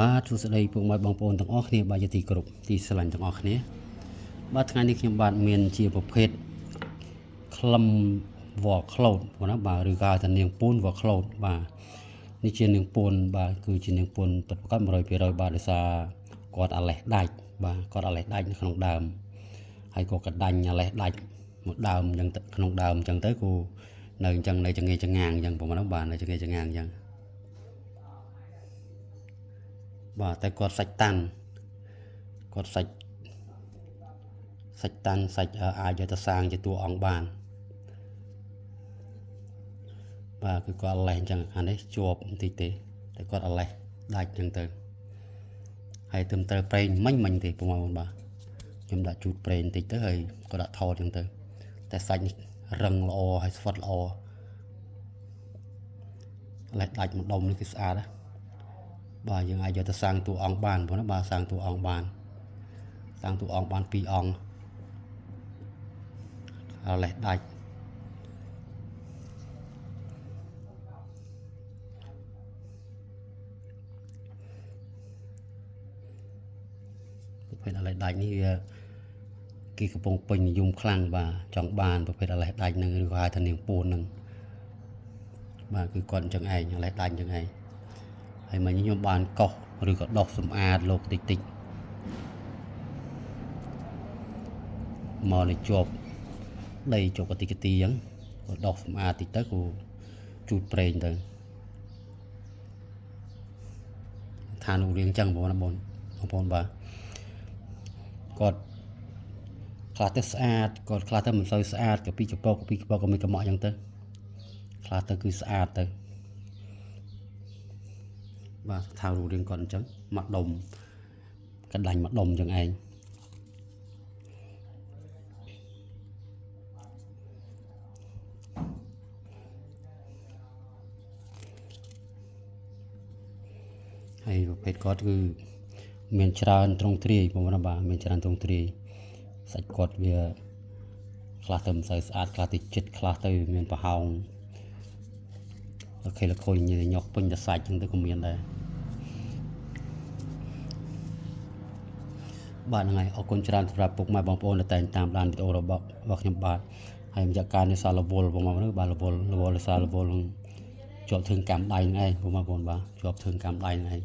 បាទសួស្តីពុកម៉ែបងប្អូនទាំងអស់គ្នាបាទជាទីគោរពទីស្រឡាញ់ទាំងអស់គ្នាបាទថ្ងៃនេះខ្ញុំបាទមានជាប្រភេទក្លឹមវល្លិក្លូតបងណាបាទឬក៏ហៅថានាងពូនវល្លិក្លូតបាទនេះជានាងពូនបាទគឺជានាងពូនពិតប្រាកដ100%បាទដោយសារគាត់អាលេះដាច់បាទគាត់អាលេះដាច់នៅក្នុងដើមហើយក៏កដាញ់អាលេះដាច់មកដើមអញ្ចឹងក្នុងដើមអញ្ចឹងទៅគូនៅអញ្ចឹងនៅចង្អេចងាងអញ្ចឹងបងណាបាទនៅចង្អេចងាងអញ្ចឹងបាទតែគាត់សាច់តាន់គាត់សាច់តាន់សាច់អាចយកទៅសាងជាតួអង្គបានបាទគឺគាត់លេះអញ្ចឹងអានេះជាប់បន្តិចទេតែគាត់អលេះដាច់អញ្ចឹងទៅហើយទើបត្រូវប្រេងមិញមិញទេបងប្អូនបាទខ្ញុំដាក់ជូតប្រេងបន្តិចទៅហើយក៏ដាក់ថតអញ្ចឹងទៅតែសាច់នេះរឹងល្អហើយស្វិតល្អលេះដាច់មួយដុំនេះគឺស្អាតណាបាទយើងអាចយកទៅសាងតួអង្គបានបងណាបាទសាងតួអង្គបានសាងតួអង្គបាន2អង្គលេះដាច់ប្រភេទអលេះដាច់នេះវាគេកំពុងពេញនិយមខ្លាំងបាទចង់បានប្រភេទអលេះដាច់នឹងឬក៏ហៅថានាងពូននឹងបាទគឺគាត់អញ្ចឹងឯងអលេះដាច់អញ្ចឹងឯងហើយមិញខ្ញុំបានកោសឬក៏ដោះសម្អាតលោកតិចតិចមកនេះជាប់ដីជាប់កតិកទីអញ្ចឹងក៏ដោះសម្អាតតិចទៅក៏ជូតប្រេងទៅឋានរូបរាងអញ្ចឹងបងប្អូនបងប្អូនបាទគាត់ខ្លះទៅស្អាតគាត់ខ្លះទៅមិនសូវស្អាតកពីកពកកពីកពកក៏មានកំក់អញ្ចឹងទៅខ្លះទៅគឺស្អាតទៅបាទស្ថានរូបរាងគាត់អញ្ចឹងមកដុំកដាញ់មកដុំអញ្ចឹងឯងហើយប្រភេទគាត់គឺមានច្រើនត្រង់ទ្រាយបងប្អូនបាទមានច្រើនត្រង់ទ្រាយសាច់គាត់វាខ្លះទៅមិនសូវស្អាតខ្លះទៅចិត្តខ្លះទៅមានប្រហោងអូខេលខុយញ៉ុកពេញតែសាច់អញ្ចឹងទៅក៏មានដែរបាទហ្នឹងហើយអរគុណច្រើនសម្រាប់ពុកម៉ែបងប្អូនដែលតែងតាមដានវីដេអូរបស់ខ្ញុំបាទហើយម្ចាស់ការនេះសាររវល់បងប្អូនបាទរវល់រវល់សាររវល់ជាប់ធឹងកម្មដៃហ្នឹងឯងបងប្អូនបាទជាប់ធឹងកម្មដៃហ្នឹងឯង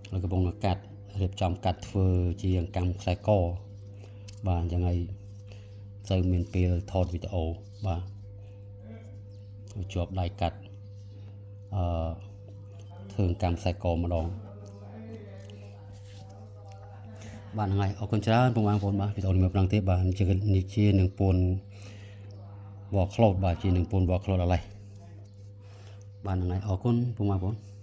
ហើយកំពុងកាត់រៀបចំកាត់ធ្វើជាកម្មខ្សែកបាទអញ្ចឹងហើយសូវមានពេលថតវីដេអូបាទជាប់ដៃកាត់អឺធ្វើកម្មខ្សែកម្ដងបាទហ្នឹងហើយអរគុណច្រើនបងប្អូនបាទវីដេអូនេះមកប៉ុណ្ណឹងទេបាទនេះជានឹងពូនវល្លិក្លូតបាទជានឹងពូនវល្លិក្លូតអលេះបាទហ្នឹងហើយអរគុណបងប្អូន។